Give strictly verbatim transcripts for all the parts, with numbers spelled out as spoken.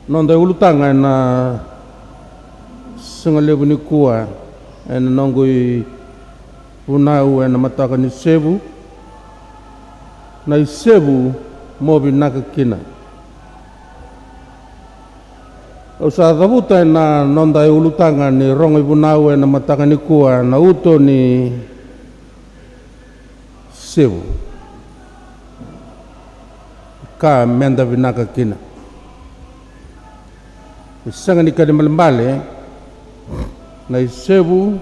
Noda iulutaga ena siga levu nikua, ena noqu ivunau ena mataka ni sevu, na isevu mo vinaka kina. Au sa cavuta ena noda iulutaga ni rogo ivunau ena mataka nikua na uto ni sevu. Ka meda vinaka kina. E sega ni kena ibalebale na isevu,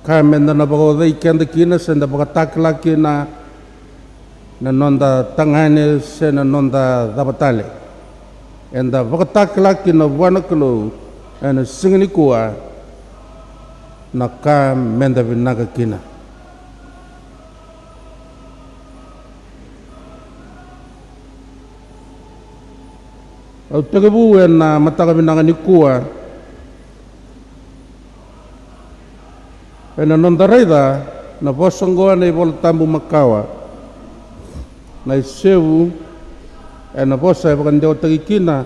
ka meda na vakaocai keda kina se da vakatakila kina na noda tagane se na noda cava tale. Eda vakatakila kina vua na Kalou ena siga nikua na ka meda vinaka kina. Au tekivu ena mataka vinaka nikua ena noda raica na vosa oqo ena iVola Tabu Makawa. Na isevu ena vosa e vakadewataki kina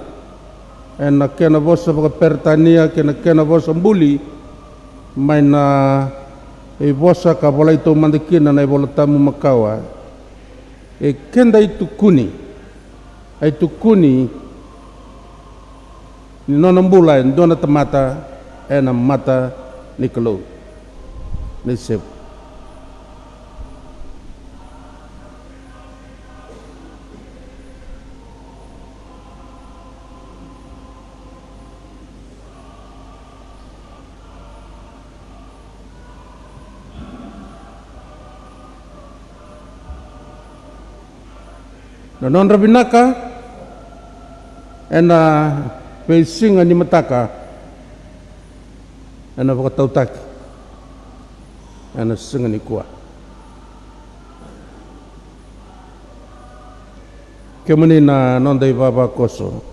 ena kena vosa vakaperetania kei na kena vosa buli mai na ivosa ka volai taumada kina na iVola Tabu Makawa. E keda itukuni, a itukuni ni nona bula e dua na tamata ena mata ni Kalou. Na isevu. Na nodra vinaka ena veisiga ni mataka ena vakatautaki ena siga nikua. Kemuni na noda ivavakoso,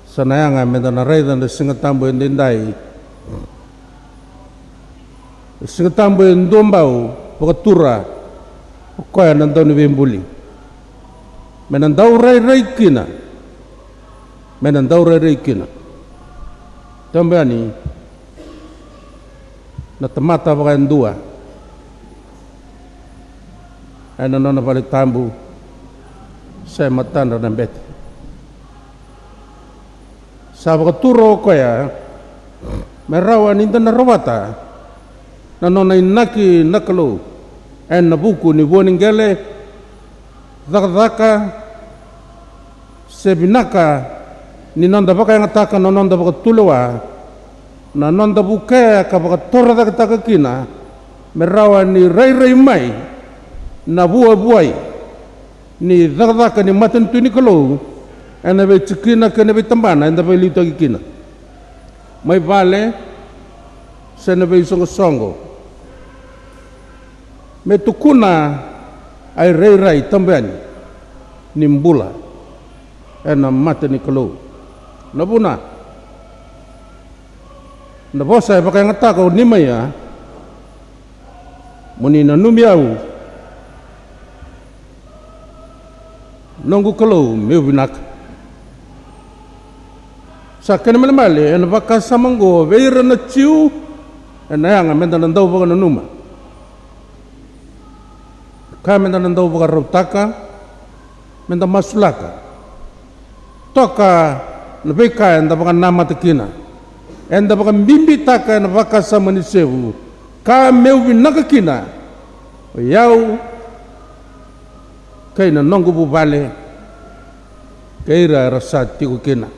sa na yaga meda na raica na Siga Tabu edaidai. Na Siga Tabu e duabau vakatura o koya na Dauniveibuli. Me na dau rairai kina, me na dau rairai kina. Tabu yani na tamata vakayadua ena nona vale tabu se matadra na bete. Sa vakatura o koya me rawa ni da na rawata na nona inaki na Kalou ena vuku ni vua ni qele, cakacaka, se vinaka ni noda vakayagataka na noda vakatulewa, na noda vukea ka vakatorocaketaka kina me rawa ni rairai mai na vuavuai ni cakacaka ni matanitu ni Kalou ena veitikina kei na veitabana eda veiliutaki kina, mai vale se na veisoqosoqo. Me tukuna a irairai tabu yani ni bula ena mata ni Kalou. Na vuna, na vosa e vakayagataka o Nimaia, mo ni nanumi au, noqu Kalou, meu vinaka. Sa kena malemale ena vakasama oqo vei ira na Jiu, ena yaga meda na dau vakananuma. Ka meda na dau vakarautaka, meda masulaka. Toka na veika eda vakanamata kina, eda vakabibitaka ena vakasama ni sevu, ka meu vinaka kina, o yau kei na noqu vuvale kei ira era sa tiko kina.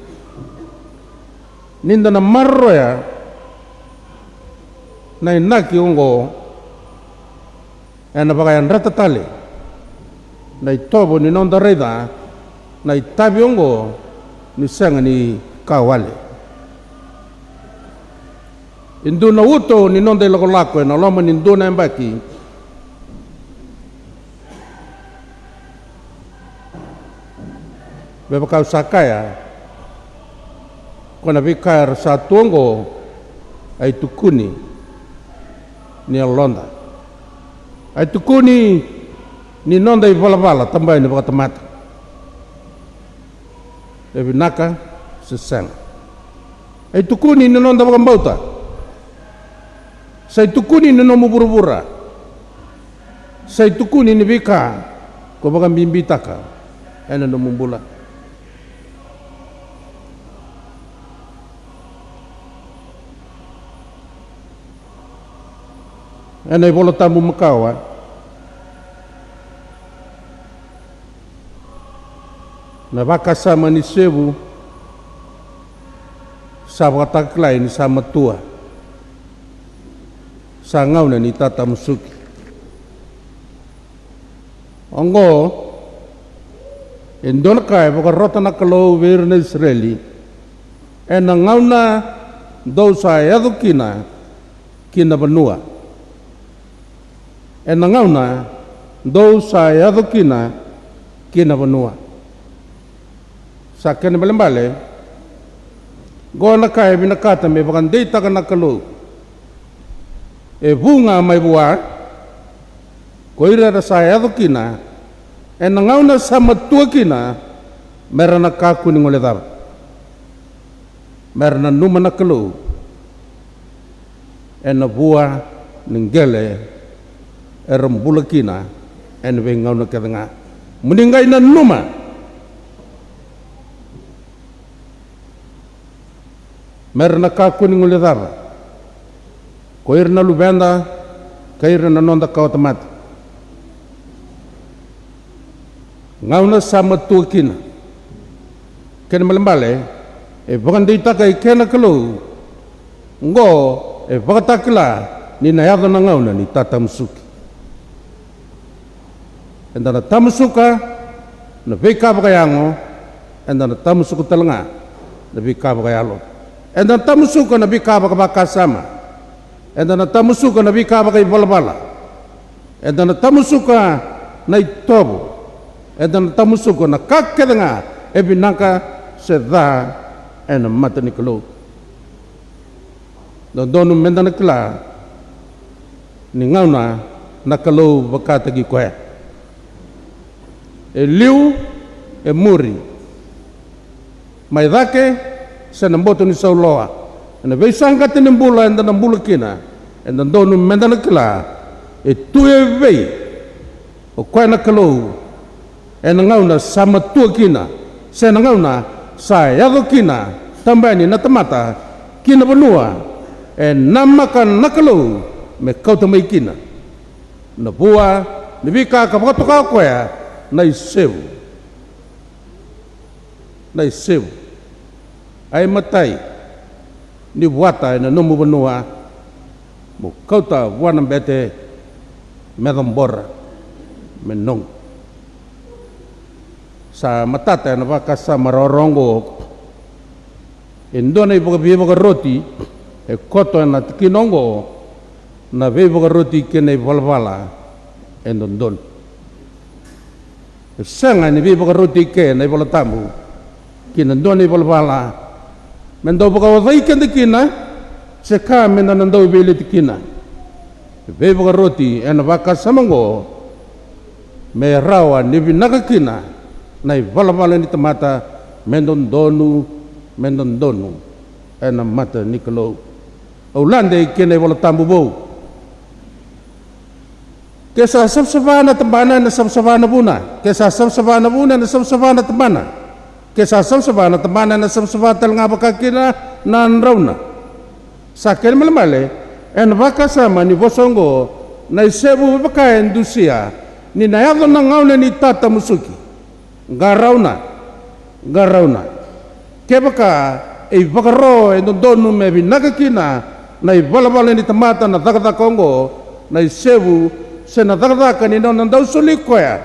Ni da na maroroya na inaki oqo, ena vakayadrata tale na itovo ni noda raica na itavi oqo ni sega ni ka wale. E dua na uto ni noda ilakolako ena loma ni dua na yabaki. Me vaka au sa kaya, ko na veika era sa tu oqo, a itukuni ni yaloda. A itukuni ni noda ivalavala tabani vakatamata. E vinaka se sega. E tukuni ni noda vakabauta. Sa itukuni ni nomu vuravura. Sa itukuni ni veika ko vakabibitaka ena nomu bula. Ena iVola Tabu makawa, na vakasama ni sevu sa vakatakilai ni sa matua, sa gauna ni tatamusuki. Oqo e dua na ka e vakarota na Kalou vei ira na Isireli. Ena gauna dou sa yaco kina ki na vanua. Ena gauna dou sa yaco kina ki na vanua. Sa kena ibalebale, qo na ka e vinakata me vakadeitaka na Kalou. E vu ga mai vua ko ira era sa yaco kina, ena gauna sa matua kina, mera na kakua ni guilecava. Mera nanuma na Kalou ena vua ni qele era bula kina ena veigauna kece ga. Mo ni qai nanuma. Mera na kakua ni guilecava ko ira na luveda kei ira na noda kawatamata. Gauna sa matua kina. Kena ibalebale, e vakadeitaka e kea na Kalou. Oqo e vakatakila ni na yaco na gauna ni tatamusuki. Eda na tamusuka na veika vakayago, eda na tamusuka tale ga na veika vakayalo. Eda na tamusuka na veika vakavakasama, eda na tamusuka na veika vakaivalavala, eda na tamusuka na itovo, eda na tamusuka na ka kece ga e vinaka se ca ena mata ni Kalou. Dodonu meda na kila ni gauna na Kalou vakataki koya. E liu, e muri, mai cake se na boto ni sauloa, ena veisaqata ni bula eda na bula kina, e dodonu meda na kila e tu e vei o koya na Kalou. Ena gauna sa matua kina, se na gauna sa yaco kina, tabani na tamata ki na vanua e namaka na Kalou me kauta mai kina. Na vua ni veika ka vakatoka o koya na isevu. Na isevu. Ai matai ni vuata ena nomu vanua, mo kauta vua na bete me cabora, me noqu. Sa matata ena vakasama rawarawa oqo. E dua na ivaka- veivakaroti e koto ena tikina oqo, na veivakaroti kei na ivalavala e dodonu. E sega ni veivakaroti eke na iVola Tabu ki na dua na ivalavala me dau vakaocai keda kina, se ka meda na dau veileti kina. E veivakaroti ena vakasama oqo me rawa ni vinaka kina na ivalavala ni tamata me dodonu, me dodonu ena mata ni Kalou. Au lade ki na iVola Tabu vou. Ke sa savasava na tabana, ena savasava na vuna. Ke sa savasava na vuna, ena savasava na tabana. Ke sa savasava na tabana, ena savasava tale ga vaka kina na drauna. Sa kena ibalebale, ena vakasama ni vosa oqo, na isevu vaka e dusia ni na yaco na gauna ni tatamusuki. Qarauna, qarauna. Kevaka e ivakaro e dodonu me vinaka kina na ivalavala ni tamata na cakacaka oqo, na isevu se na cakacaka ni nona dau soli koya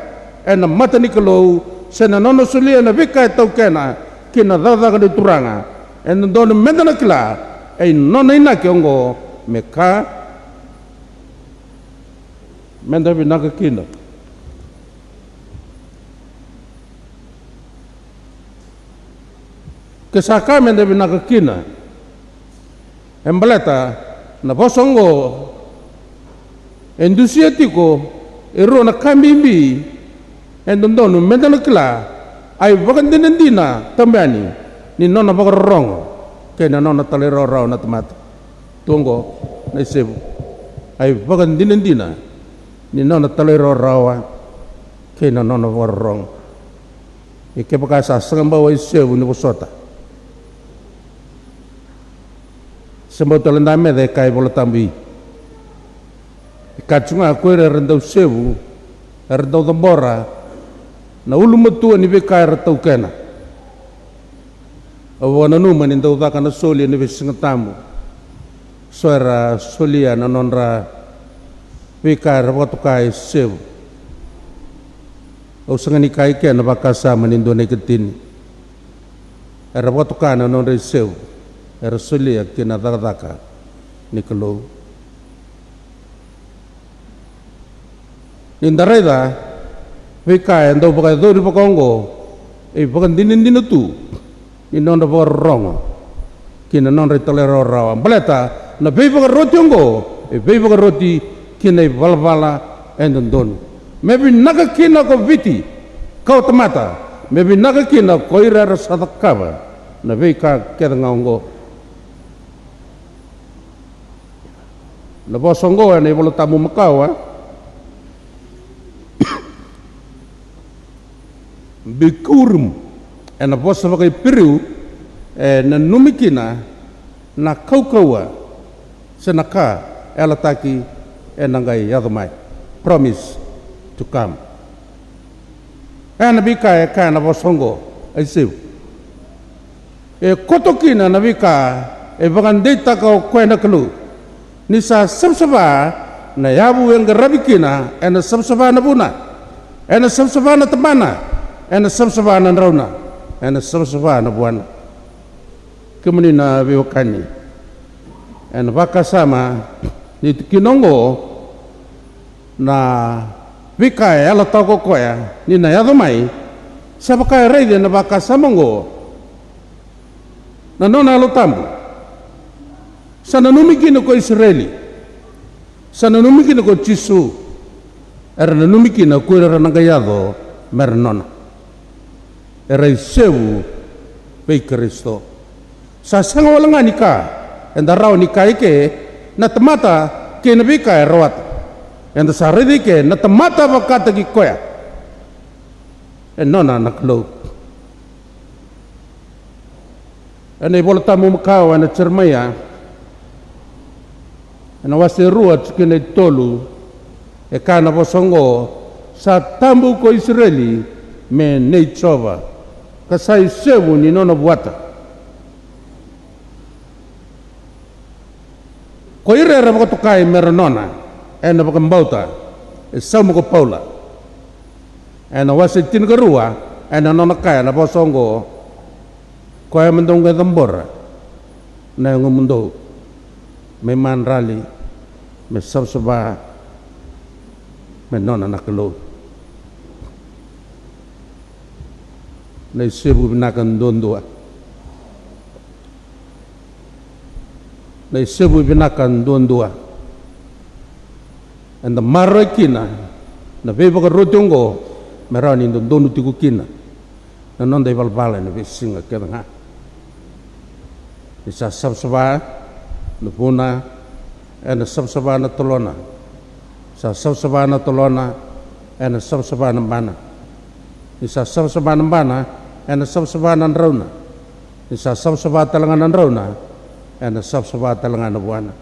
ena mata ni Kalou, se na nona solia na veika e taukena ki na cakacaka ni Turaga, e dodonu meda na kila e nona inaki oqo me ka meda vinaka kina. Ke sa ka meda vinaka kina, e baleta na vosa oqo e dusia tiko E rua na ka bibi e dodonu meda na kila: a ivakadinadina tabu yani ni nona vakarorogo kei na nona talairawarawa na tamata. Tu oqo na isevu: a ivakadinadina ni nona talairawarawa kei na nona vakarorogo. Ia kevaka sa sega bau a isevu ni vosota, se bau tale da meca e kaya iVola Tabu i, e kaya tu ga ko ira era dau sevu, era dau cabora na ulumatua ni veika era taukena. Au vakananuma ni dau caka na soli ena veisigatabu, so era solia na nodra veika era vakatoka e sevu. Au sega ni kaya eke na vakasama ni dua na ikatini era vakatoka na nodra isevu era solia ki na cakacaka ni Kalou. Ni da raica veika e dau vakayacori vakaoqo, e ivakadinadina tu ni nodra vakarorogo ki na nodra italairawarawa, baleta na veivakaroti oqo e veivakaroti ki na ivalavala e dodonu. Me vinaka kina ko Viti, kau tamata, me vinaka kina ko ira era sa cakava na veika kece ga oqo. Na vosa oqo ena iVola Tabu makawa, bikurim, ena vosa vakaIperiu, e nanumi kina na kaukauwa se na ka e yalataki ena qai yaco mai. Promise to come. Ena veika e kaya na vosa oqo, a isevu. E koto kina na veika e vakadeitaka o koya na Kalou. Ni sa savasava na yavu e qaravi kina, ena savasava na vuna, ena savasava na tabana, ena savasava na drauna, ena savasava na vuana. Kemuni na veiwekani, ena vakasama ni tikina oqo, na veika e yalataka o koya ni na yaco mai, sa vaka e raici ena vakasama oqo na nona Yalo Tabu. Sa nanumi kina ko Isireli, sa nanumi kina ko Jisu, era nanumi kina ko ira era na qai yaco me ra nona. Era isevu vei Karisito. Sa sega wale ga ni ka eda rawa ni kaya eke na tamata kei na veika e rawata. Eda sa raica eke na tamata vakataki koya e nona na Kalou. Ena iVola Tabu makawa ena Jeremaia, ena wase e rua, tikina e tolu, e kaya na vosa oqo: Sa tabu ko Isireli me nei Jiova, ka sa isevu ni nona vuata. Ko ira era vakatokai me ra nona ena vakabauta. E sauma ko Paula ena wase tinikarua, ena nona kaya na vosa oqo: Koya me dou qai cabora na yagomudou, me imadrali, me savasava, me nona na Kalou. Na isevu vinaka duadua. Na isevu vinaka duadua. Eda maroroya kina na veivakaroti oqo me rawa ni dodonu tiko kina na noda ivalavala ena veisiga kece ga. Ni sa savasava na vuna, ena savasava na tolona. Sa savasava na tolona, ena savasava na bana. Ni sa savasava na bana, ena savasava na drauna. Ni sa savasava tale ga na drauna, ena savasava tale ga na vuana.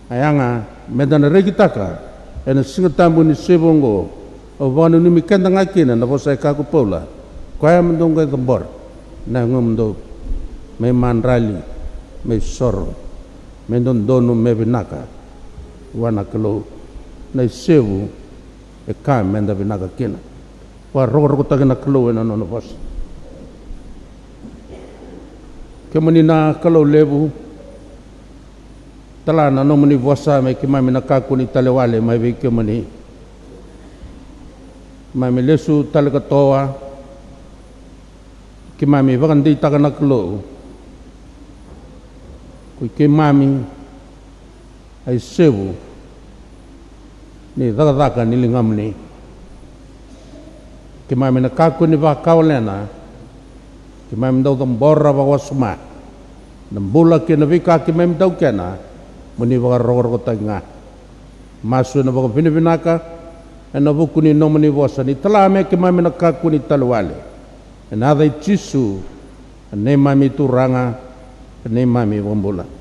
A yaga meda na rekitaka ena Siga Tabu ni isevu oqo, au vakananumi keda ga kina na vosa e kaya ko Paula: Koya me dou qai cabora na yagomudou, me imadrali, me isoro, me dodonu, me vinaka vua na Kalou. Na isevu e ka meda vinaka kina. Vakarokorokotaki na Kalou ena nona vosa. Kemuni na Kalou levu, tala na nomuni vosa me keimami na kakua ni tale wale mai vei kemuni. Keimami lesu tale ka toa, keimami vakadeitaka na Kalou, ko i keimami a isevu ni cakacaka ni ligamuni. Keimami na kakua ni vakawalena, keimami dau cabora vakawasoma na bula kei na veika keimami taukena, mo ni vakarokorokotaki ga. Masu ena vakavinavinaka ena vuku ni nomuni vosa ni tala me keimami na kakua ni talewale. Ena yaca i Jisu, neimami Turaga, neimami Vakabula.